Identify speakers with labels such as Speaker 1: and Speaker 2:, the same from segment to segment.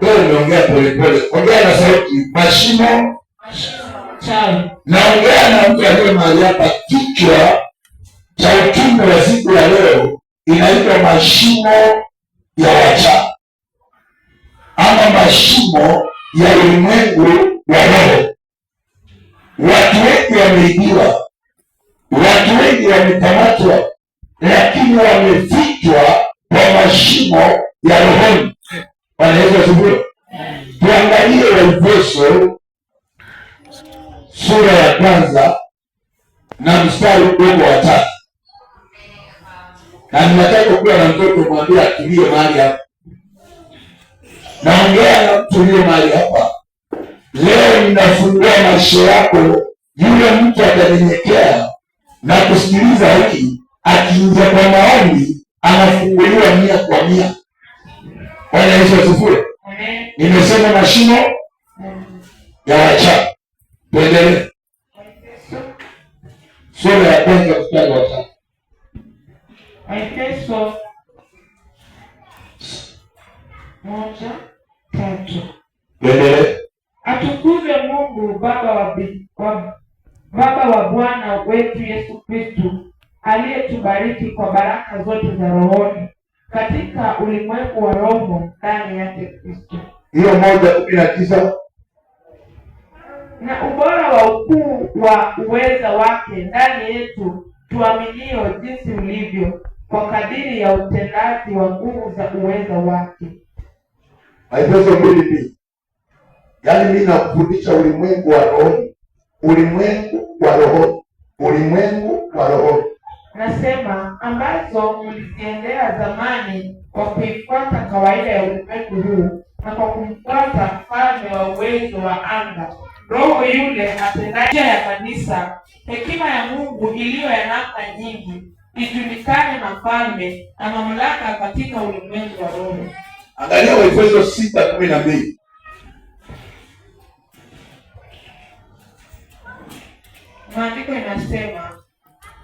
Speaker 1: Wewe umeongea polepole, ongea na sauti. Mashimo.
Speaker 2: Chawi.
Speaker 1: Naongea na mtu aliye mahali hapa. Kichwa cha ujumbe wa siku ya leo inaitwa mashimo ya wachawi ama mashimo ya ulimwengu wa roho. Watu wengi wameibiwa, watu wengi wamekamatwa, lakini wamefichwa kwa mashimo ya rohoni. Bwana Yesu asifiwe. Tuangalie Waefeso sura ya kwanza na mstari mdogo wa tatu, na ninataka kuwa na mtoto mwambie atulie mahali hapa. Naongea na mtu uliye mahali hapa leo, ninafungua maisha yako. Yule mtu atanyenyekea na kusikiliza hiki, akiingia kwa maombi anafunguliwa 100%. Bwana Yesu asifiwe.
Speaker 2: Amen.
Speaker 1: Nimesema mashimo ya wachawi. Tuendelee, sura ya kwanza mstari wa tatu.
Speaker 2: Waefeso 1:3.
Speaker 1: Tuendelee.
Speaker 2: Atukuzwe Mungu Baba wa Bwana wetu Yesu Kristo, aliyetubariki kwa baraka zote za rohoni katika ulimwengu wa roho ndani yake Kristo.
Speaker 1: Hiyo 1:19.
Speaker 2: Na ubora wa ukuu wa uweza wake ndani yetu tuaminio, jinsi ulivyo kwa kadiri ya utendaji wa nguvu za uweza wake.
Speaker 1: Waefeso 2:2. Yaani mimi nakufundisha ulimwengu wa roho, ulimwengu wa roho, ulimwengu wa roho.
Speaker 2: Nasema ambazo mliziendea zamani kwa kuifuata kawaida ya ulimwengu huu na kwa kumfuata mfalme wa uwezo wa anga, roho yule atendaye njia ya kanisa, hekima ya Mungu iliyo ya namna nyingi ijulikane na falme na mamlaka katika ulimwengu wa roho.
Speaker 1: Angalia Waefeso 6:12.
Speaker 2: Maandiko inasema,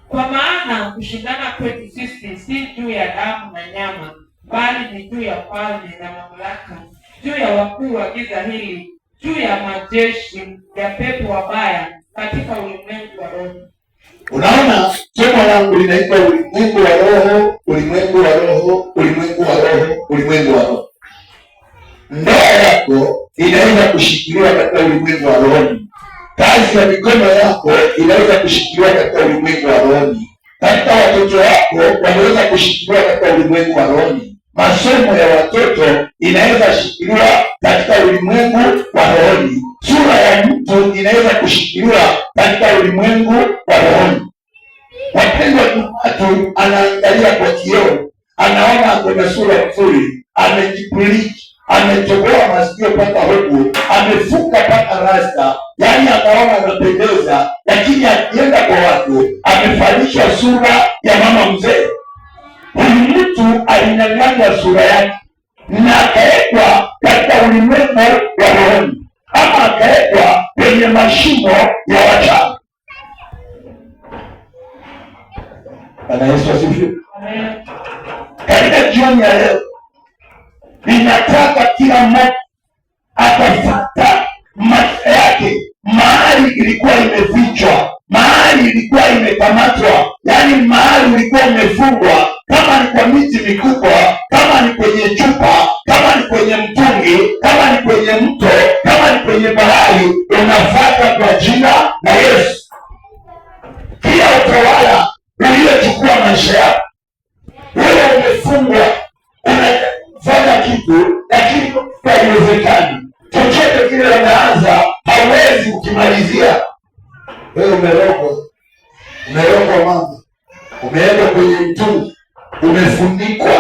Speaker 2: kwa maana kushindana kwetu sisi si juu ya damu na nyama, bali ni juu ya falme na mamlaka, juu ya wakuu wa giza hili, juu ya majeshi ya pepo wabaya katika ulimwengu wa roho.
Speaker 1: Unaona, somo langu linaitwa ulimwengu wa roho, ulimwengu wa roho, ulimwengu wa roho, ulimwengu wa roho. Ndoa yako inaweza kushikiliwa katika ulimwengu wa rohoni. Kazi ya mikono yako inaweza kushikiliwa katika ulimwengu wa rohoni. Katika watoto wako wanaweza kushikiliwa katika ulimwengu wa rohoni. Masomo ya watoto inaweza shikiliwa katika ulimwengu wa rohoni. Sura ya mtu inaweza kushikiliwa katika ulimwengu wa rohoni. Wapendwa, watu anaangalia kwa kioo, anaona ako na sura nzuri, amejibleach, ametoboa masikio mpaka huku, amefuka mpaka rasta, yaani anaona anapendeza, lakini akienda kwa watu amevalishwa sura ya mama mzee. Huyu mtu alinyang'anywa sura yake na akawekwa katika ulimwengu wa rohoni, ama akawekwa kwenye mashimo ya wachawi. Bwana Yesu asifiwe.
Speaker 2: Amen.
Speaker 1: Katika jioni ya leo, ninataka kila mmoja atafata maisha yake mahali ilikuwa imefichwa, mahali ilikuwa imekamatwa, yaani mahali ulikuwa umefungwa, kama ni kwa miti mikubwa, kama ni kwenye chupa, kama ni kwenye mtungi, kama ni kwenye mto, kama ni kwenye bahari, unafata kwa jina la Yesu. Kila utawala uliochukua maisha yako, wewe umefungwa, unafanya kitu lakini haiwezekani. Chochote kile unaanza hauwezi ukimalizia. Wewe umerogwa, umerogwa mama, umeenda kwenye mtungi, umefunikwa,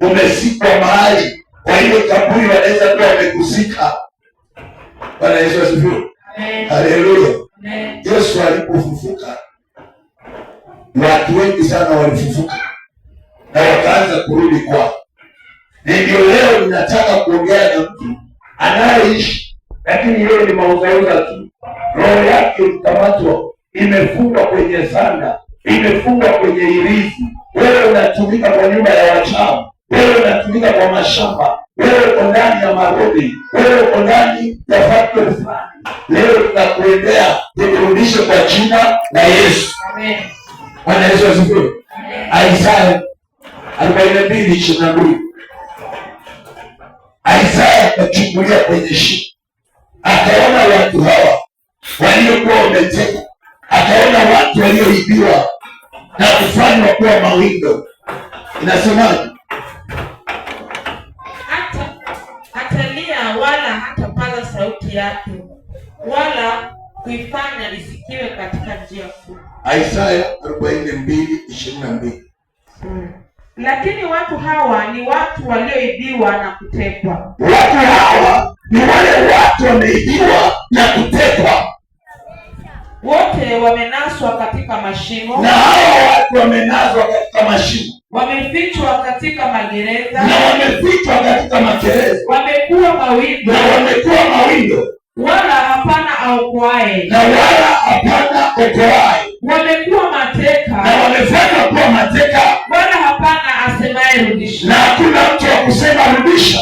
Speaker 1: umezikwa mahali kwa ile kaburi, wanaweza kuwa wamekuzika. Bwana Yesu asifiwe,
Speaker 2: Amen.
Speaker 1: haleluya.
Speaker 2: Amen.
Speaker 1: Yesu alipofufuka, watu wengi sana walifufuka na wakaanza kurudi kwao. Na ndio leo ninataka kuongea na mtu anayeishi, lakini yeye ni mauzauza tu, roho yake ilikamatwa, imefungwa kwenye sanda, imefungwa kwenye irizi. Wewe unatumika kwa nyumba ya wachawi, wewe unatumika kwa wa mashamba, wewe uko ndani ya marodi, wewe uko ndani ya factory fulani. Leo tunakuendea tukurudishe kwa jina la Yesu.
Speaker 2: Amen.
Speaker 1: Bwana Yesu asifiwe. Isaya 42:22. Isaya akachungulia kwenye shimo, akaona watu hawa waliokuwa wametekwa, akaona watu walioibiwa na kufanywa kuwa mawindo. Inasemaje?
Speaker 2: Hata hatalia wala hatapaza sauti yake wala kuifanya isikiwe katika njia kuu.
Speaker 1: Isaya 42:22.
Speaker 2: Lakini watu hawa ni watu walioibiwa na kutekwa,
Speaker 1: Watu hawa ni wale watu wameibiwa na kutekwa,
Speaker 2: wote wamenaswa katika mashimo,
Speaker 1: na hawa watu wamenaswa katika mashimo
Speaker 2: wamefichwa katika magereza,
Speaker 1: na wamefichwa katika magereza
Speaker 2: wamekuwa mawindo,
Speaker 1: na wamekuwa mawindo,
Speaker 2: wala hapana aokoaye,
Speaker 1: na wala hapana okoaye,
Speaker 2: wamekuwa mateka,
Speaker 1: na wamefanywa kuwa mateka,
Speaker 2: wala hapana asemaye rudisha.
Speaker 1: na hakuna mtu wa kusema rudisha.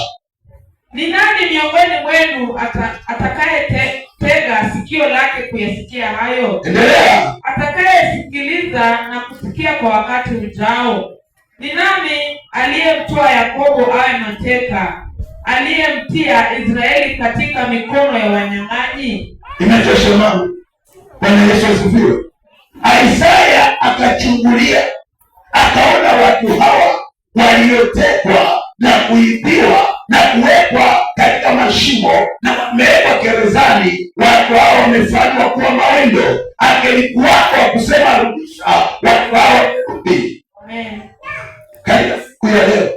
Speaker 2: Ni nani miongoni mwenu atakaye tega sikio lake kuyasikia hayo?
Speaker 1: Endelea.
Speaker 2: Atakayesikiliza na kusikia kwa wakati ujao? Ni nani aliyemtoa Yakobo awe mateka, aliyemtia Israeli katika mikono ya wanyang'anyi?
Speaker 1: Inatosha mama. Bwana Yesu asifiwe. Isaya akachungulia akaona watu hawa waliotekwa na kuibiwa na kuwekwa katika mashimo na wamewekwa gerezani. Watu hawa wamefanywa kuwa mawindo. Angelikuwako wa kusema rudisha, watu hawa warudi.
Speaker 2: Amen.
Speaker 1: Katika siku ya leo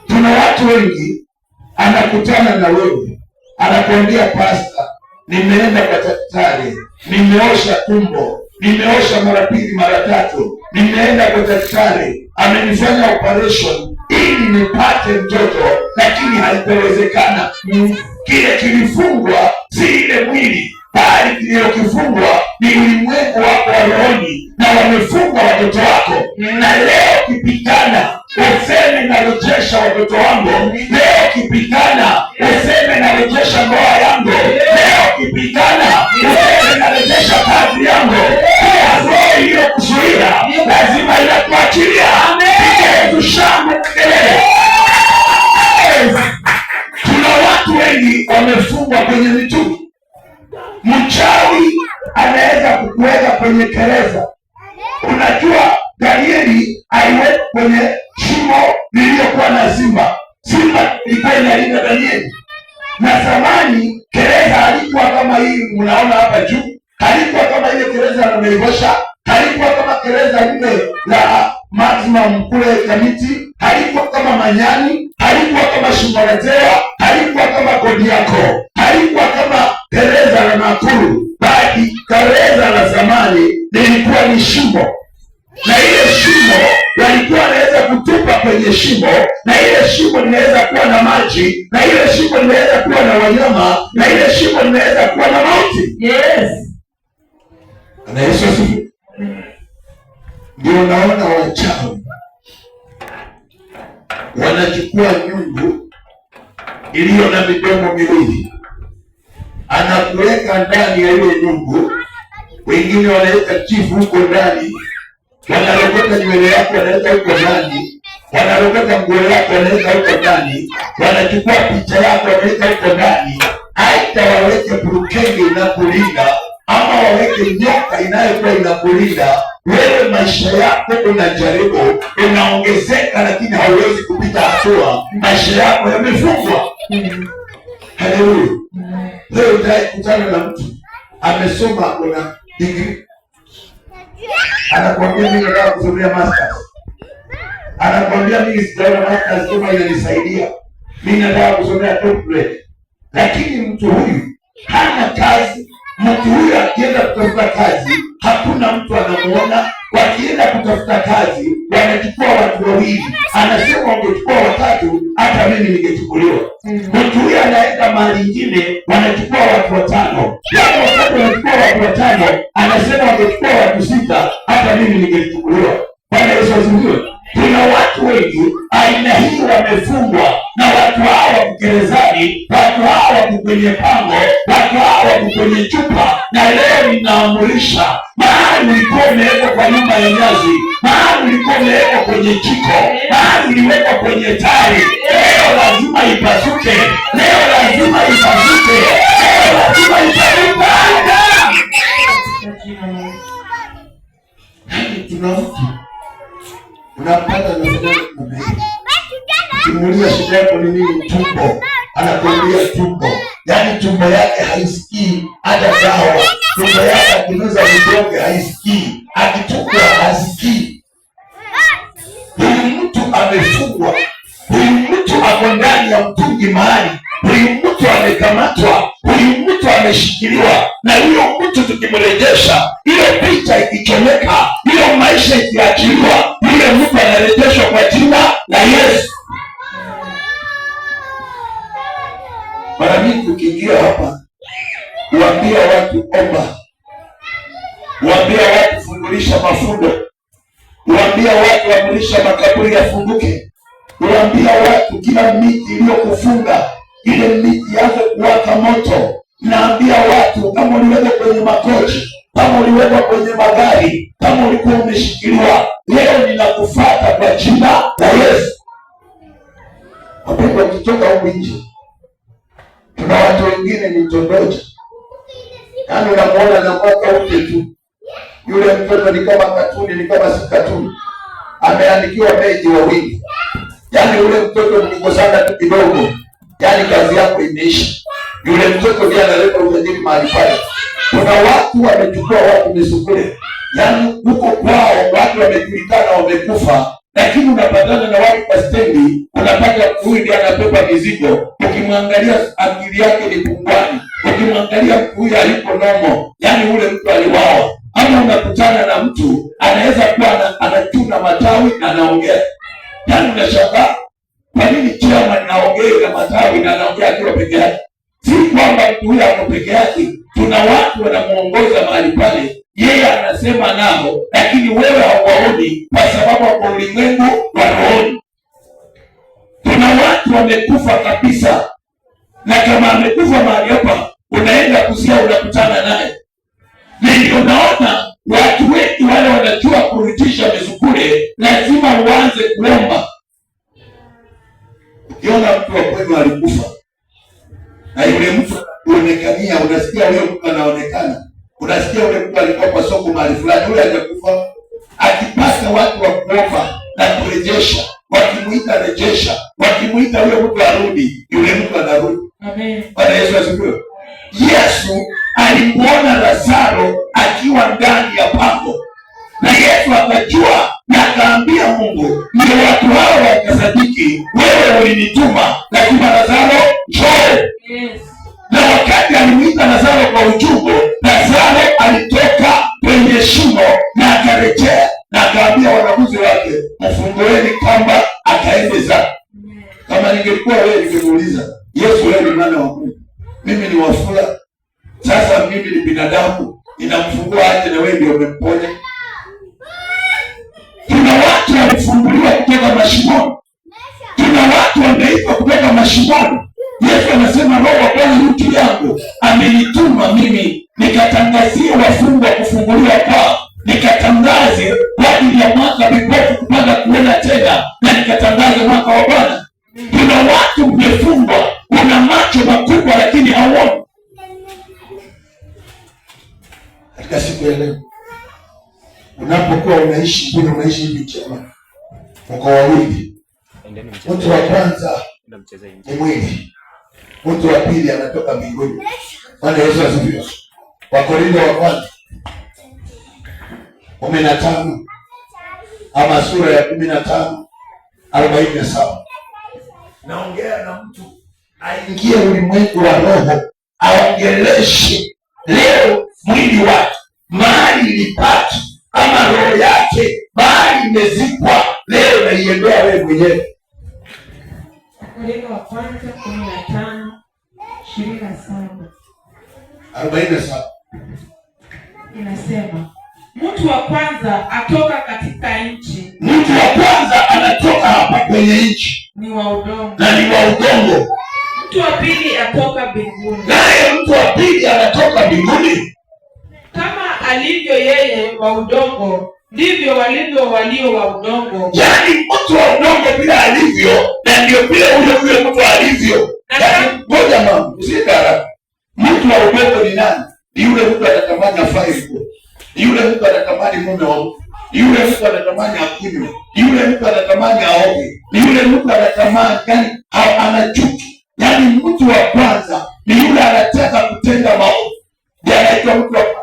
Speaker 1: tuna watu wengi, anakutana na wewe anakuambia, pasta, nimeenda kwa daktari, nimeosha tumbo, nimeosha mara pili mara tatu, nimeenda kwa daktari, amenifanya operation ili nipate mtoto, lakini haikuwezekana. Kile kilifungwa si ile mwili, bali kiliyokifungwa ni ulimwengu wako wa rohoni, na wamefunga watoto wako. Na leo ukipigana useme narejesha watoto wangu, leo ukipigana useme narejesha ndoa yangu, leo ukipigana useme narejesha kazi yangu. Kila roho iliyokuzuia lazima inakuachilia. Piga Yesu shangwe na kelele. Tuna watu wengi wamefungwa kwenye mitungi. Mchawi anaweza kukuweka kwenye gereza. Unajua Danieli aliwekwa kwenye shimo lililokuwa na simba. Simba ilikuwa inalinda Danieli. Na zamani gereza halikuwa kama hii mnaona hapa juu, halikuwa kama ile gereza la Naivasha, halikuwa kama gereza lile la maximum kule Kamiti, halikuwa kama Manyani, halikuwa kama Shimo la Tewa, halikuwa kama Kodiako, halikuwa kama gereza la Nakuru, bali gereza la zamani lilikuwa ni shimo na ile shimo walikuwa wanaweza kutupa kwenye shimo, na ile shimo linaweza kuwa na maji, na ile shimo linaweza kuwa na wanyama, na ile shimo linaweza kuwa na mauti. Bwana Yesu asifiwe. Ndio naona wachawi wanachukua nyungu iliyo na midomo miwili, anakuweka ndani ya ile nyungu. Wengine wanaweka chifu huko ndani, wanarokota nywele yako wanaweka huko ndani, wanarokota nguo yako wanaweka huko ndani, wanachukua picha yako wanaweka huko ndani. Aidha waweke burukenge inakulinda ama waweke nyoka inayokuwa inakulinda wewe. Maisha yako unajaribu, unaongezeka, lakini hauwezi kupita hatua. Maisha yako yamefungwa. Haleluya! Leo utakutana na mtu amesoma, una degree, anakuambia mimi nataka kusomea masters, anakuambia mimi sijaona masters kama inanisaidia, mimi nataka kusomea doctorate. Lakini mtu huyu hana kazi. Mtu huyu akienda kutafuta kazi, hakuna mtu anamuona. Wakienda kutafuta kazi, wanachukua watu wawili, anasema wangechukua watatu, hata mimi ningechukuliwa. Mtu huyu anaenda mahali ingine, wanachukua watu watano, yaani wakati wanachukua watu watano, anasema wangechukua watu sita, hata mimi ningechukuliwa. Bwana Yesu asifiwe. Kuna watu wengi aina hii wamefungwa, na watu hao wako gerezani, watu hao wako kwenye pango, watu hao wako kwenye chupa. Na leo ninaamurisha, mahali ulikuwa umewekwa kwa nyumba ya nyazi, mahali ulikuwa umewekwa kwenye jiko, mahali uliwekwa kwenye tari, leo lazima ipasuke, leo lazima ipasuke, leo lazima ipasuke.
Speaker 2: Katika jina la Yesu.
Speaker 1: Yaani tuna mtu unampata anasema, ukimuuliza shida yako ni nini, tumbo, anakuambia tumbo. Yaani tumbo yake haisikii hata dawa, tumbo yake akimeza vidonge haisikii, akitupwa hasikii. Huyu mtu amefungwa, huyu mtu ako ndani ya mtungi mahali, huyu mtu amekamatwa, huyu mtu ameshikiliwa. Na huyo mtu tukimrejesha, ile picha ikichomeka, hiyo maisha ikiachiliwa, yule mtu anarejeshwa kwa jina la Yesu. Mara nyingi ukiingia hapa, uambia watu omba, uambia watu fungulisha mafundo, uambia watu amrisha makaburi yafunguke, uambia watu kila miti iliyokufunga ile miti ianze kuwaka moto. Naambia watu kama uliwekwa kwenye makochi, kama uliwekwa kwenye magari, kama ulikuwa umeshikiliwa, leo ninakufuata kwa jina la Yesu. Wapendwa, ukitoka huku nje, tuna watu wengine ni tondoja, yaani unamuona na mwaka uke tu, yule mtoto ni kama katuni, ni kama si katuni, ameandikiwa meji wawili. Yaani yule mtoto mlikosana tu kidogo, yaani kazi yako imeisha. Yule mtoto ndiye analeta utajiri mahali pale. Kuna watu wamechukua watu misukule, yaani huko kwao watu wamejulikana wamekufa, lakini unapatana na watu kwa stendi, unapata huyu ndiye anabeba mizigo. Ukimwangalia akili yake ni pungwani, ukimwangalia huyu hayuko nomo, yaani ule mtu aliwawa. Ama unakutana na mtu anaweza kuwa anachuna matawi na anaongea, yaani unashangaa kwa nini chairman anaongea na matawi na anaongea akiwa peke yake? Si kwamba mtu huyu ako peke yake, tuna watu wanamuongoza mahali pale, yeye anasema nao, lakini wewe hauwaoni kwa sababu wako ulimwengu wa rohoni. Tuna watu wamekufa kabisa, na kama amekufa mahali hapa, unaenda kuzia, unakutana naye. Na ndio unaona watu wengi wale wanajua kurudisha misukule, lazima uanze kuomba. Ukiona mtu wa kwenu alikufa na yule mtu kuonekania, unasikia huyo mtu anaonekana, unasikia yule mtu alikuwa kwa soko mahali fulani, yule hajakufa. Akipata watu wa kuomba na kurejesha, wakimuita rejesha, wakimuita huyo mtu arudi, yule mtu anarudi.
Speaker 2: Amen.
Speaker 1: Bwana Yesu asifiwe. Yesu alimuona Lazaro akiwa ndani ya pango, na Yesu akajua na akaambia Mungu, ndio watu hao wakasadiki, wewe ulinituma, lakini Lazaro njoo.
Speaker 2: Yes.
Speaker 1: Na wakati alimuita Lazaro kwa uchungu, Lazaro alitoka kwenye shimo na akarejea, na akaambia wanafunzi wake, mfungueni kamba akaende zake. Kama ningekuwa wewe ningemuuliza Yesu, wewe ni mwana wa Mungu, mimi ni Wafula, sasa mimi ni binadamu, ninamfungua aje na wewe ndio umemponya? Kuna watu walifunguliwa kutoka mashimoni, kuna watu wameitwa kutoka mashimoni. Yesu anasema Roho wa Bwana yu juu yangu, amenituma mimi nikatangazie wafungwa kufunguliwa kwao, nikatangaze kwa ajili ya mwaka vipofu kupata kuona tena, na nikatangaze mwaka wa Bwana. Kuna watu mmefungwa, una macho makubwa lakini hauoni. Katika siku ya leo unapokuwa unaishi vile unaishi hivi chema, mko wawili, mtu wa kwanza ni mwili, mtu wa pili anatoka mbinguni. Bwana Yesu asifiwe. Wakorintho wa kwanza 15 ama sura ya 15:47. Naongea na mtu aingie ulimwengu wa roho, aongeleshe leo mwili wake mahali ilipaki ama roho yake mahali imezikwa, leo naiendea wewe mwenyewe.
Speaker 2: Wakorintho wa kwanza 15:27
Speaker 1: 47
Speaker 2: inasema, mtu wa kwanza atoka katika nchi,
Speaker 1: Mtu wa kwanza anatoka hapa kwenye nchi
Speaker 2: ni wa udongo,
Speaker 1: na ni wa udongo.
Speaker 2: Mtu wa pili atoka mbinguni,
Speaker 1: naye mtu wa pili anatoka mbinguni.
Speaker 2: Kama alivyo yeye wa udongo, ndivyo walivyo walio wa udongo.
Speaker 1: Yaani mtu wa udongo vile alivyo, na ndio vile huyo huyo mtu alivyo. Yaani, ngoja mama, usiende haraka. Mtu wa udongo ni nani? Ni yule mtu anatamani afae nguo, ni yule mtu anatamani mume wa mtu, ni yule mtu anatamani akunywe, ni yule mtu anatamani aoge, ni yule mtu anatamani, yani ana chuki. Yaani mtu wa kwanza ni yule anataka kutenda maovu, ndiye anaitwa mtu wa kwanza.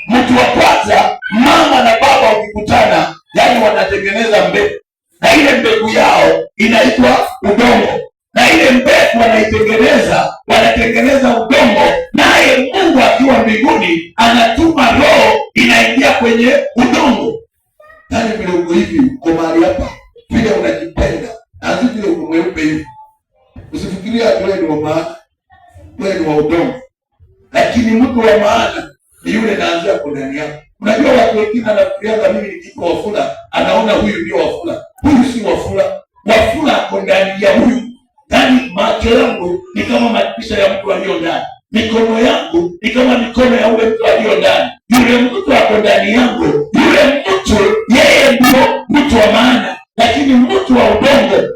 Speaker 1: Mtu wa kwanza, mama na baba wakikutana, yani wanatengeneza mbegu, na ile mbegu yao inaitwa udongo, na ile mbegu wanaitengeneza, wanatengeneza udongo, naye Mungu akiwa mbinguni anatuma roho inaingia kwenye udongo. Yaani vile uko hivi, uko mahali hapa, vile unajipenda, na si vile uko mweupe hivi, usifikirie ati wewe ni wa maana, wewe ni wa udongo, lakini mtu wa maana ni yule naanzia kwa ndani yako. Unajua watu wengine anafikiriaga mimi nikiko Wafula, anaona huyu ndio Wafula. Huyu si Wafula. Wafula ako ndani ya huyu. Yaani macho yangu ni kama madirisha ya mtu aliyo ndani, mikono yangu ni kama mikono ya ule mtu aliyo ndani. Yule mtu ako ndani yangu, yule mtu yeye ndio mtu wa maana, lakini mtu wa udongo,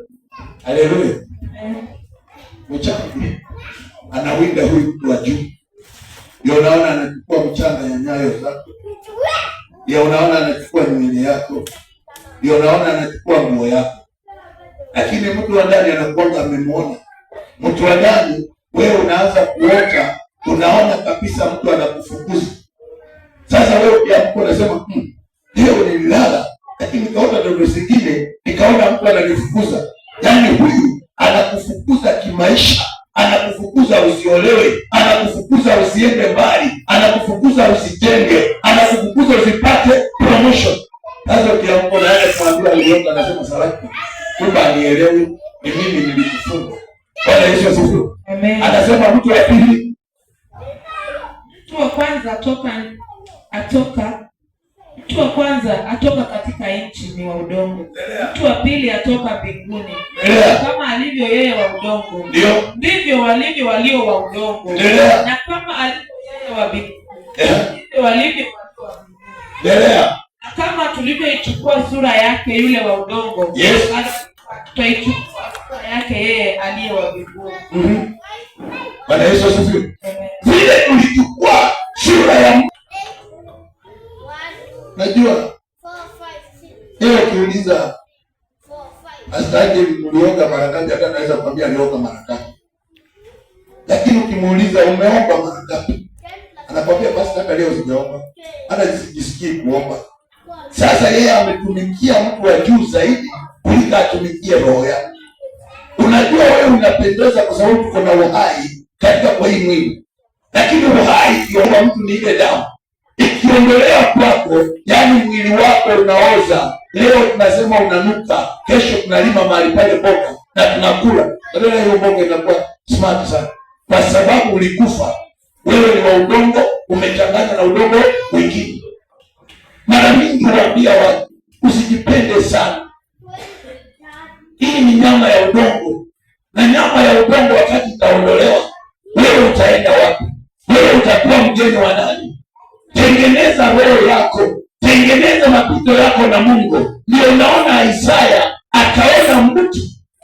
Speaker 1: haleluya, mchanga anawinda huyu mtu wa juu. Ndio unaona anachukua mchanga ya nyayo zako, ndio unaona anachukua nywele yako, ndio unaona anachukua nguo yako, lakini mtu wa ndani anakuanga amemwona. Mtu wa ndani, wewe unaanza kuota, unaona kabisa mtu anakufukuza. Sasa wewe ukiamka unasema leo nililala, lakini nikaota ndoto zingine, nikaona mtu ananifukuza. Yaani huyu anakufukuza kimaisha, anakufukuza usiolewe, anakufukuza usiende mbali, anakufukuza usijenge, anakufukuza usipate promotion. Sasa ukiamka unaenda kumwambia aliota, anasema salaki, kumbe anielewi, ni mimi nilikufunga. Bwana Yesu asifiwe.
Speaker 2: Amen.
Speaker 1: Anasema mtu wa pili
Speaker 2: Mtu wa kwanza atoka mtu wa kwanza atoka katika nchi ni wa udongo, mtu wa pili atoka mbinguni.
Speaker 1: Endelea.
Speaker 2: Kama alivyo yeye wa udongo,
Speaker 1: ndio
Speaker 2: ndivyo walivyo walio wa udongo,
Speaker 1: Endelea.
Speaker 2: na kama alivyo yeye wa mbinguni, ndivyo walivyo walio wa mbinguni.
Speaker 1: Endelea.
Speaker 2: Na kama tulivyoichukua sura yake yule wa udongo,
Speaker 1: Yes.
Speaker 2: tutaichukua sura yake yeye aliye wa mbinguni.
Speaker 1: Bwana Yesu asifiwe.
Speaker 2: Amen.
Speaker 1: Vile tulichukua sura ya, najua leo ukiuliza Pastor Angel mlioga mara ngapi, hata anaweza kukwambia alioga mara ngapi, lakini ukimuuliza umeomba mara ngapi, anakwambia basi hata leo sijaomba, hata sijisikii kuomba. Sasa yeye ametumikia mtu wa juu zaidi kuliko atumikie roho yake. Unajua wewe unapendeza kwa sababu tuko na uhai katika kwa hii mwili, lakini uhai ikiomba mtu ni ile damu ikiondolewa kwako, yaani mwili wako unaoza. Leo tunasema unanuka, kesho tunalima mahali pale mboga na tunakula. Badala hiyo mboga inakuwa smart sana, kwa sababu ulikufa. Wewe ni wa udongo, umechanganywa na udongo mwingine. Mara mingi huambia watu usijipende sana. Hii ni nyama ya udongo, na nyama ya udongo wakati itaondolewa, wewe utaenda wapi? Wewe utakuwa mgeni wa nani? Tengeneza roho yako, tengeneza mapito yako na Mungu. Ndio unaona Isaya akaona mtu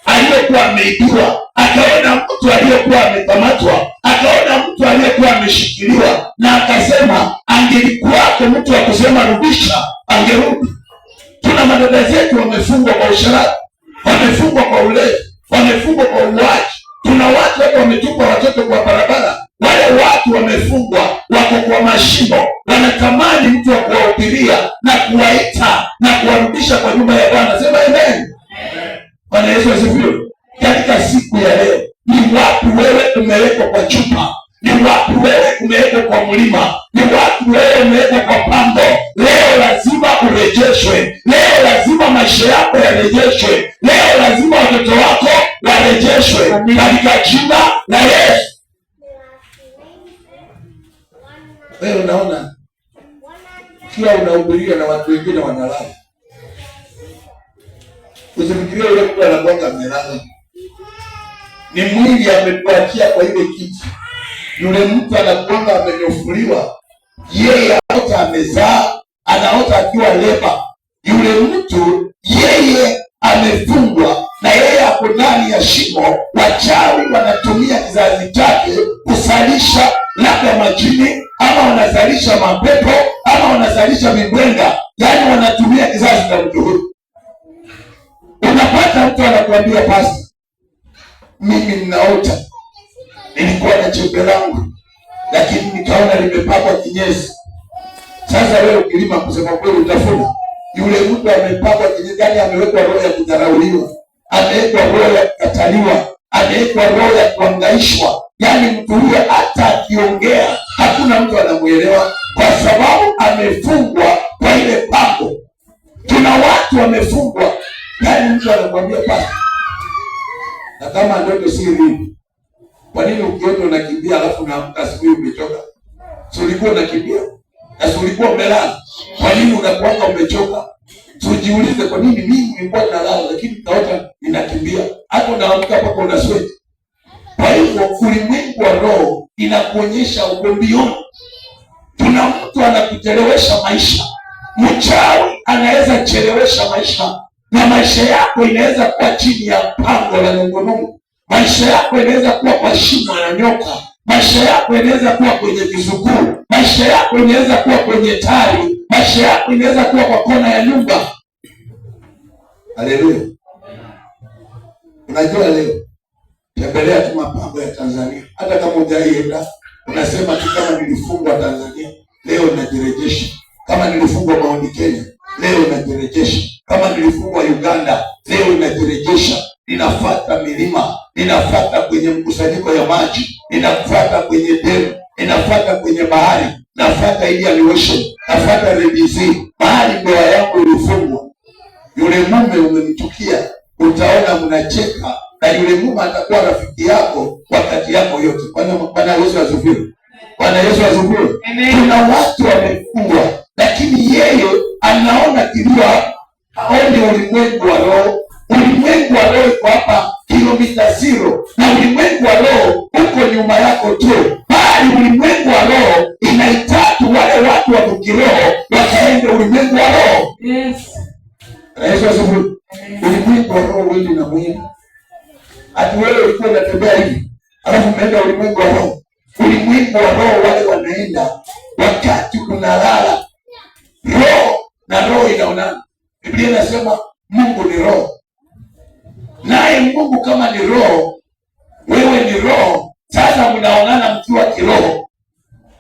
Speaker 1: aliyekuwa ameibiwa, akaona mtu aliyekuwa amekamatwa, akaona mtu aliyekuwa ameshikiliwa, na akasema angelikuwako mtu wa kusema rudisha, angerudi. Tuna madada zetu wamefungwa kwa usherati, wamefungwa kwa ulevi, wamefungwa kwa uuaji. Tuna watu hata wametupa watoto kwa barabara. Wale watu wamefungwa, wako kwa mashimo, wanatamani mtu wa kuwahubiria na kuwaita na kuwarudisha kwa nyumba ya Bwana. Sema amen. Bwana Yesu asifiwe. Katika siku ya leo, ni wapi wewe umewekwa kwa chupa? Ni wapi wewe umewekwa kwa mlima? Ni wapi wewe umewekwa kwa pando? Leo lazima urejeshwe. Leo lazima maisha yako yarejeshwe. Leo lazima watoto wako warejeshwe katika jina la Yesu. Wewe unaona ukiwa unahubiria na watu wengine wanalala. Usifikirie yule mtu anakuanga amelala, ni mwili ametuachia kwa ile kiti. Yule mtu anakuanga amenyofuliwa, yeye anaota amezaa, anaota akiwa leba. Yule mtu yeye amefungwa na yeye ako ndani ya shimo. Wachawi wanatumia kizazi chake kusalisha labda majini, ama wanazalisha mapepo, ama wanazalisha mibwenga, yaani wanatumia kizazi cha mtu huyu. Unapata mtu anakuambia, pasta, mimi ninaota nilikuwa na chembe langu, lakini nikaona limepakwa kinyesi. Sasa wewe ukilima, kusema kweli, utafuna. Yule mtu amepakwa kinyesi, yaani amewekwa roho ya kudharauliwa, amewekwa roho ya kukataliwa, amewekwa roho ya kuangaishwa. Yaani mtu huyo hata akiongea hakuna mtu anamuelewa, kwa sababu amefungwa kwa ile pango. Tuna watu wamefungwa, yaani mtu anakwambia pasta, na kama ndoto si real, kwa nini ukiota unakimbia alafu unaamka asubuhi umechoka? Si ulikuwa unakimbia na si ulikuwa umelala? Kwa nini unakuanga umechoka? Tujiulize, kwa nini mimi nilikuwa nalala lakini nikaota ninakimbia, hata unaamka mpaka una sweat. Kwa hivyo ulimwengu wa roho inakuonyesha uko mbioni. Tuna mtu anakuchelewesha maisha. Mchawi anaweza chelewesha maisha, na maisha yako inaweza kuwa chini ya pango la nungunungu. Maisha yako inaweza kuwa kwa shimo la nyoka. Maisha yako inaweza kuwa kwenye visukuu. Maisha yako inaweza kuwa kwenye tari. Maisha yako inaweza kuwa kwa kona ya nyumba. Haleluya! Unajua leo tembelea tu mapango ya Tanzania, hata kama hujaienda, unasema tu kama nilifungwa Tanzania, leo najirejesha. Kama nilifungwa Mount Kenya, leo najirejesha. Kama nilifungwa Uganda, leo najirejesha. Ninafata milima, ninafata kwenye mkusanyiko ya maji, ninafata kwenye demu, ninafata kwenye bahari, nafata Indian Ocean, nafata Red Sea, mahali ndoa yangu ilifungwa. Yule mume umemchukia, utaona mnacheka na yule mume atakuwa rafiki yako wakati yako yote. Bwana Yesu asifiwe. Bwana Yesu asifiwe. Kuna watu wamefungwa, lakini yeye anaona kilio, haoni ulimwengu wa roho. Ulimwengu wa roho iko hapa kilomita 0, na ulimwengu wa roho uko nyuma yako tu, bali ulimwengu wa roho inahitaji wale watu wa kiroho wakaende ulimwengu wa roho.
Speaker 2: Yes.
Speaker 1: Bwana Yesu asifiwe. Ulimwengu wa roho wewe na mwili. Ati wewe ulikuwa unatembea hivi, alafu umeenda ulimwengu wa roho. Ulimwengu wa roho wale wanaenda wakati unalala. Roho na roho inaonana. Biblia inasema Mungu ni roho. Naye Mungu kama ni roho, wewe ni roho. Sasa mnaonana mkiwa kiroho.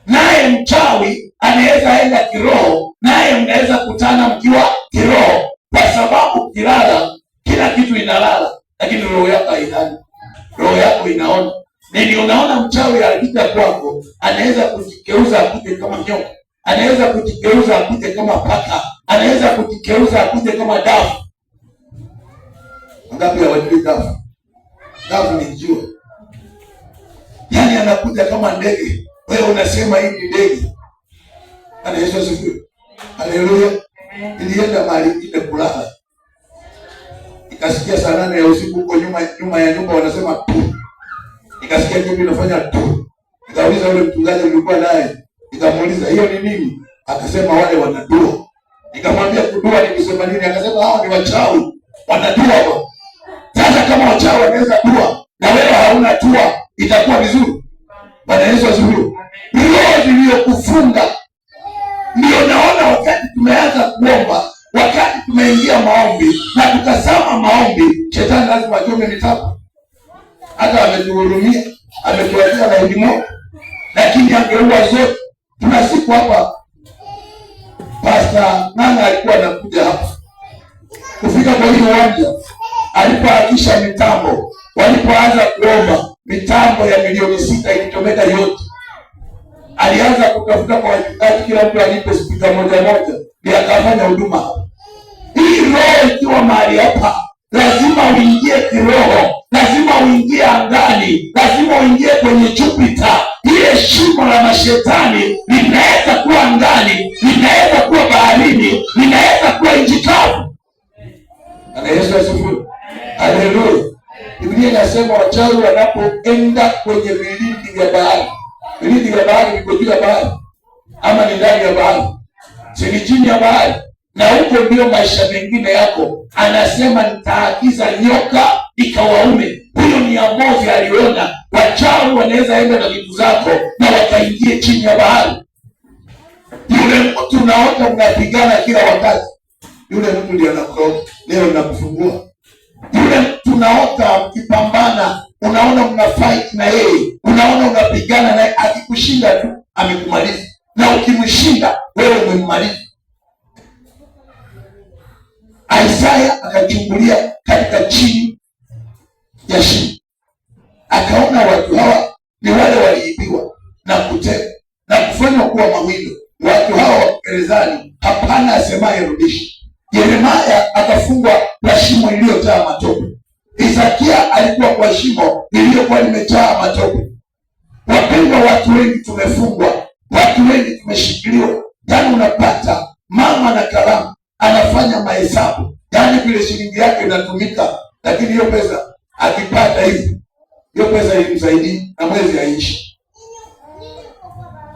Speaker 1: Naye mchawi anaweza enda kiroho, naye mnaweza kutana mkiwa kiroho, kwa sababu ukilala kila kitu inalala, lakini roho yako hailali. Roho yako inaona. Nini unaona mchawi akija kwako, anaweza kujigeuza akuje kama nyoka, anaweza kujigeuza akuje kama paka, anaweza kujigeuza akuje kama dafu. Wangapi hawajui dafu? Dafu ni njiwa, yaani anakuja kama ndege, wewe unasema hii ni ndege. Bwana Yesu asifiwe. Haleluya. Nilienda mahali ingine kulala, nikasikia saa 8 ya usiku huko nyuma nyuma ya nyumba wanasema tu, nikasikia kitu inafanya tu. Nikauliza yule mchungaji nilikuwa naye, nikamuuliza hiyo ni nini? Akasema wale wanadua. Nikamwambia kudua ni kusema nini? Akasema hao ni wachawi, wanadua bwana. Sasa kama wachawi wanaweza dua na wewe hauna dua, itakuwa vizuri? Bwana Yesu asifiwe. Roho iliyokufunga ndio naona wakati tumeanza kuomba, wakati tumeingia maombi na tukazama maombi, shetani lazima achome mitambo. Hata ametuhurumia, ametuachia laini moja, lakini angeua zote. Tuna siku hapa Pastor Ng'ang'a alikuwa anakuja hapa kufika kwa hiyo uwanja, alipoakisha mitambo, walipoanza kuomba mitambo ya milioni 6 ilichomeka yote. Alianza kutafuta kwa wachungaji, kila mtu alipe spika moja moja, ndiye akafanya huduma hapa. Hii roho ikiwa mahali hapa, lazima uingie kiroho, lazima uingie angani, lazima uingie kwenye Jupiter. Ile shimo la mashetani linaweza kuwa angani, linaweza kuwa baharini, linaweza kuwa nchi kavu. Bwana Yesu Yesu asifiwe. Haleluya. Biblia inasema wachawi wanapoenda kwenye vilindi vya bahari, vilindi vya bahari viko juu ya bahari ama ni ndani ya bahari? Si ni chini ya bahari? Na huko ndio maisha mengine yako. Anasema nitaagiza nyoka ikawaume. Huyo ni Amozi, aliona wachawi wanaweza enda na vitu zako na wakaingie chini ya bahari. Yule mtu unaota mnapigana kila wakati, yule mtu ndiye anakuroga leo, nakufungua. Yule mtu unaota mkipambana, unaona mna fight na yeye, unaona unapigana naye, akikushinda tu amekumaliza, na ukimshinda wewe umemmaliza. Isaya akachungulia katika chini ya shimo, akaona watu hawa ni wale waliibiwa na kutekwa na kufanywa kuwa mawindo. Watu hawa wa gerezani, hapana asemaye rudisha. Yeremaya akafungwa kwa shimo iliyojaa matope. Isakia alikuwa kwa shimo iliyokuwa limejaa matope. Wapendwa, watu wengi tumefungwa, watu wengi tumeshikiliwa. Yaani unapata mama na kalamu anafanya mahesabu, yaani vile shilingi yake inatumika, lakini hiyo pesa akipata hivi, hiyo pesa ilimsaidii na mwezi haishi.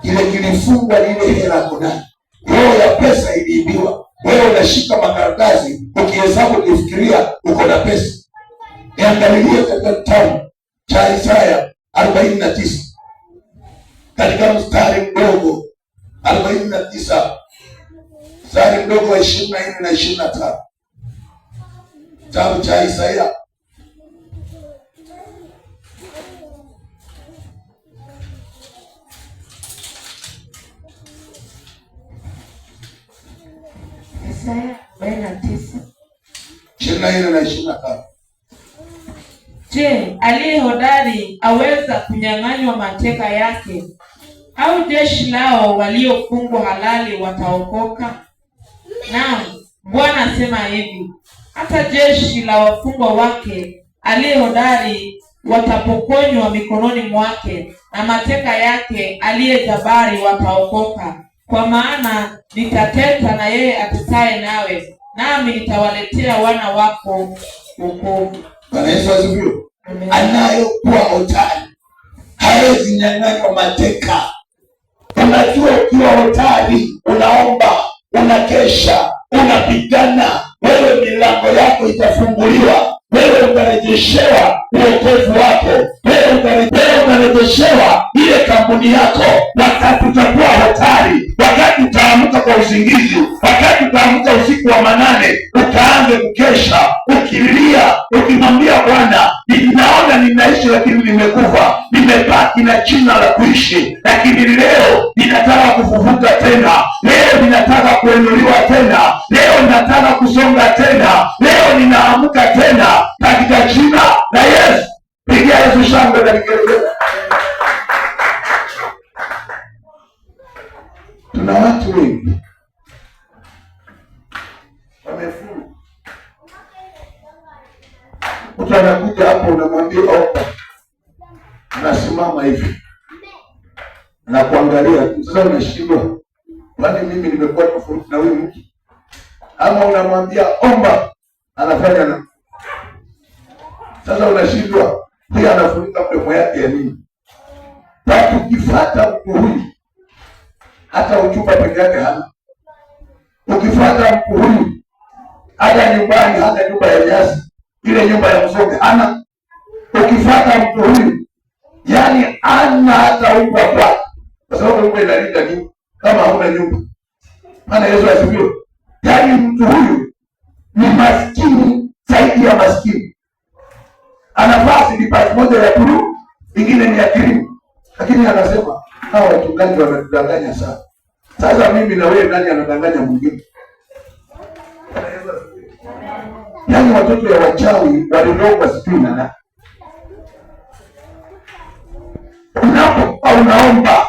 Speaker 1: Kile kilifungwa lile hela konayo, roho ya pesa iliibiwa. Wewe unashika makaratasi ukihesabu, ukifikiria uko na pesa. Niangalilie katika kitabu cha Isaya 49 katika mstari mdogo 49 mstari mdogo wa 24 na 25, kitabu cha Isaya
Speaker 2: Isaya 49
Speaker 1: 24 na 25.
Speaker 2: Je, aliye hodari aweza kunyang'anywa mateka yake? Au jeshi lao waliofungwa halali wataokoka? Naam, Bwana asema hivi, hata jeshi la wafungwa wake aliye hodari watapokonywa mikononi mwake, na mateka yake aliye jabari wataokoka. Kwa maana nitateta na yeye atetaye nawe, nami nitawaletea wana wako wokovu.
Speaker 1: Bwana Yesu asifiwe. Anayokuwa hodari hawezi nyang'anywa mateka. Unajua, ukiwa hodari unaomba, unakesha, unapigana, wewe milango yako itafunguliwa, wewe utarejeshewa uokovu wako, wewe utarejeshewa ile kampuni yako. Wakati utakuwa hodari, wakati utaamka kwa usingizi, wakati utaamka usiku wa manane, utaanze kukesha ukilia, ukimwambia Bwana, ninaona ninaishi lakini nimekufa, nimebaki na jina la kuishi, lakini leo ninataka kufufuka tena, leo ninataka kuinuliwa tena, leo ninataka kusonga tena, leo ninaamka tena katika jina la Yesu. Pigia Yesu shangwe na vigelegele. Tuna watu wengi wamefuru. Mtu anakuja hapo, unamwambia omba, anasimama hivi na kuangalia. Sasa unashindwa, kwani mimi nimekuwa tofauti na huyu mtu? Ama unamwambia omba, anafanya na sasa unashindwa, huyu anafunika mdomo yake ya nini? Ukifuata mtu huyu hata uchumba peke yake hana. Ukifuata mtu huyu hata nyumbani, hata nyumba ya nyasi, ile nyumba ya msonge hana. Ukifuata mtu huyu yani ana hata umbwa kwake, kwa sababu umbwa inalinda nini kama hauna nyumba? Maana Yesu asifiwe. Yani mtu huyu ni maskini zaidi ya maskini, anavaa silipasi moja ya bluu, ingine ni ya krimu, lakini anasema hawa wachungaji wanatudanganya sana. Sasa mimi na wewe, nani anadanganya mwingine? Yaani watoto ya wachawi walilogwa sijui na nani. Unapokuwa unaomba,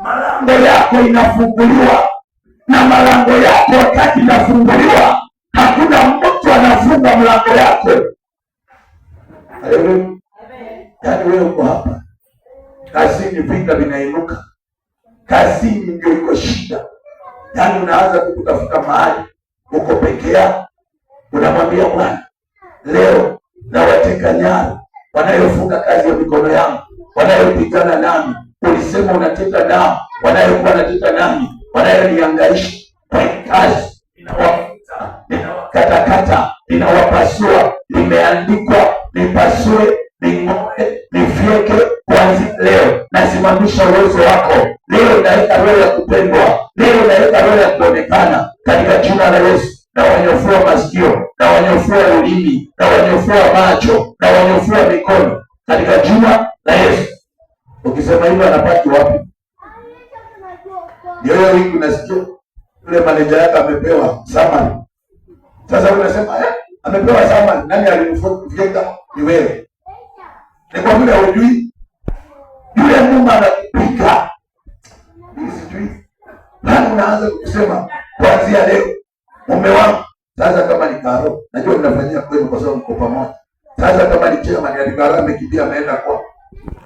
Speaker 1: malango yako inafunguliwa, na malango yako wakati inafunguliwa, hakuna mtu anafunga mlango yako. Haleluya! Yaani wewe uko hapa kazini, vita vinainuka kazini, ndio iko shida. Yaani unaanza kutafuta mahali uko peke yako, unamwambia Bwana, Leo nawateka nyara wanayofunga kazi ya mikono yangu, wanayopigana nami. Ulisema unateta nao, wanayokuwa wanateta nami, wanayonihangaisha kwa kazi, ninawafuta, ninawakatakata, ninawapasua. Limeandikwa, nipasue, ning'oe, nifyeke. Kuanzia leo nasimamisha uwezo wako. Leo naweka roho ya kupendwa, leo naweka roho ya kuonekana katika jina la Yesu. Na wanyofua masikio, na wanyofua ulimi, na wanyofua macho, na wanyofua mikono katika jina la Yesu. Ukisema hivyo anapaki wapi? Ndio hiyo wiki unasikia yule maneja yako amepewa summary. Sasa unasema amepewa summary, nani alimfyeka? Ni wewe. Ni kwa vile hujui yule mume anakupika. Mimi sijui. Nani unaanza kusema kuanzia leo mume wangu sasa, kama ni karo, najua mnafanyia kwenu kwa sababu mko pamoja. Sasa kama ni chairman ni karo amekimbia ameenda kwa.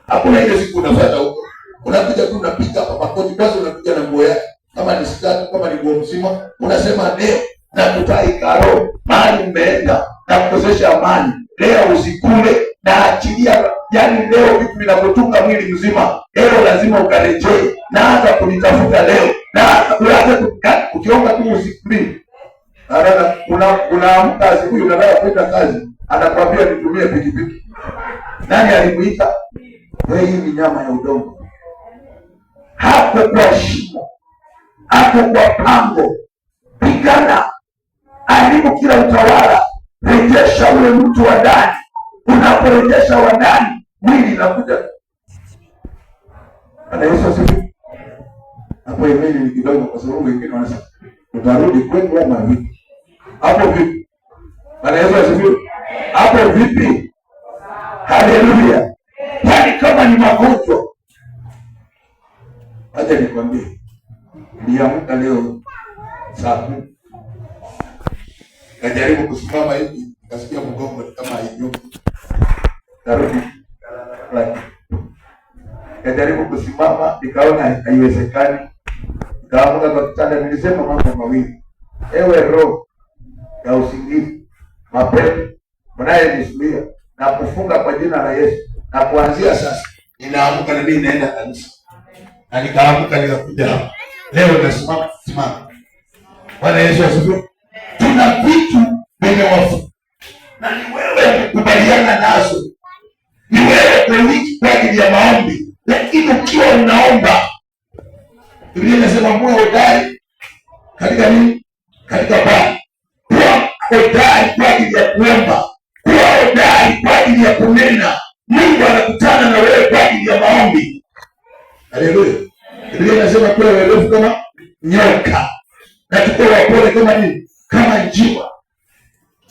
Speaker 1: Hakuna ile siku unafuata huko. Unakuja tu unapiga hapa makoti kwanza, unakuja na nguo yake. Kama ni skati, kama ni nguo mzima, unasema leo na kutai karo, mahali mmeenda na kukosesha amani. Leo usikule na achilia, yaani leo vitu vinakutunga mwili mzima. Leo lazima ukarejee. Naanza kunitafuta leo. Na uanze ukiomba tu usiku mbili. Unaamka asubuhi unataka kwenda kazi, anakwambia nitumie pikipiki. Nani alimuita? Wewe, hii ni nyama ya udongo. Hapo kwa shimo, hapo kwa pango, pigana, haribu kila utawala, rejesha ule mtu wa ndani. Unaporejesha wa ndani, mwili inakuja. Bwana Yesu asifiwe. Hapo imeni ni kidogo, kwa sababu wengine wanasema utarudi kwenu ama vipi? Hapo vipi? Bwana Yesu asifiwe. Hapo vipi? Haleluya! Yaani kama ni magonjwa, acha nikwambie, niliamka leo saa 10 nikajaribu kusimama hivi, nikasikia mgongo ni kama hainyuki, narudi nikajaribu kusimama, nikaona haiwezekani, nikaamka kwa kitanda. Nilisema mambo mawili: ewe roho ya usingizi, mapepo mnayenizuia na kufunga kwa jina la Yesu, na kuanzia sasa ninaamka na mimi naenda kanisa. Na nikaamka nikakuja hapa leo, nasimama simama. Bwana Yesu asifiwe. Tuna vitu vimewafu na ni wewe kukubaliana nazo, ni wewe kuwiki kwa ajili ya maombi, lakini ukiwa unaomba, Biblia inasema muwe hodari katika nini? Katika Bwana. Kuwa hodari kwa ajili ya kuomba, kuwa hodari kwa ajili ya kunena. Mungu anakutana na wewe kwa ajili ya maombi. Haleluya! Biblia inasema kuwa werevu kama nyoka na tukuwe wapole kama nini? Kama njiwa.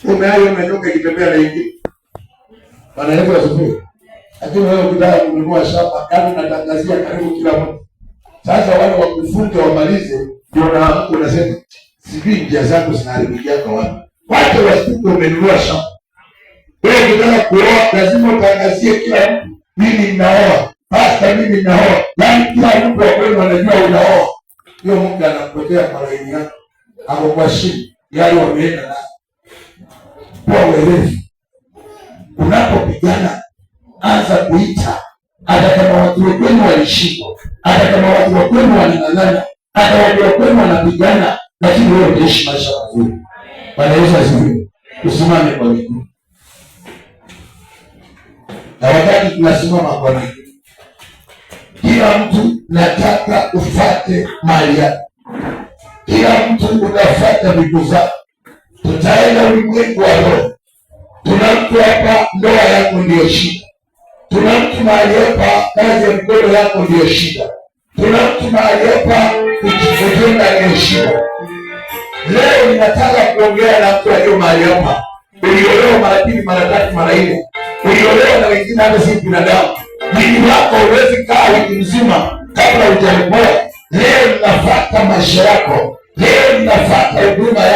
Speaker 1: Umeayo na nyoka ikitembea na ingine. Bwana Yesu asifiwe. Lakini wewe ukitaka kununua shamba, yaani unatangazia karibu kila mtu. Sasa wale wakufunge wamalize, ndio na unasema sijui njia zangu zinaharibikia kwa wapi. Wacha wasituke umenunua shamba. Wewe ukitaka kuoa lazima utangazie kila mtu, mimi ninaoa. Pastor, mimi ninaoa. Yaani kila mtu wa kwenu anajua unaoa. Hiyo mke anapotea kwa laini yako. Ako kwa shida. Yale wameenda nayo. Kuwa werevu. Unapopigana anza kuita, hata kama watu wa kwenu walishindwa, hata kama watu wa kwenu wanang'ang'ana, hata watu wa kwenu wanapigana, lakini wewe utaishi maisha mazuri. Bwana Yesu asifiwe. Usimame kwa miguu, na wakati tunasimama kwa miguu, kila mtu nataka ufate mali yako, kila mtu unafuata miguu zako. Tutaenda ulimwengu wa roho. Tuna mtu hapa, ndoa yako ndiyo shida. Tuna mtu mahali hapa, kazi ya mikono yako ndiyo shida. Tuna mtu mahali hapa, kujenga ndiyo shida. Leo ninataka kuongea na mtu aliyo mahali hapa. Uliolewa mara pili, mara tatu, mara nne, uliolewa na wengine hata si binadamu. Mwili wako huwezi kaa wiki mzima kabla hujaokoa. Leo ninafuata maisha yako, leo ninafuata huduma yako.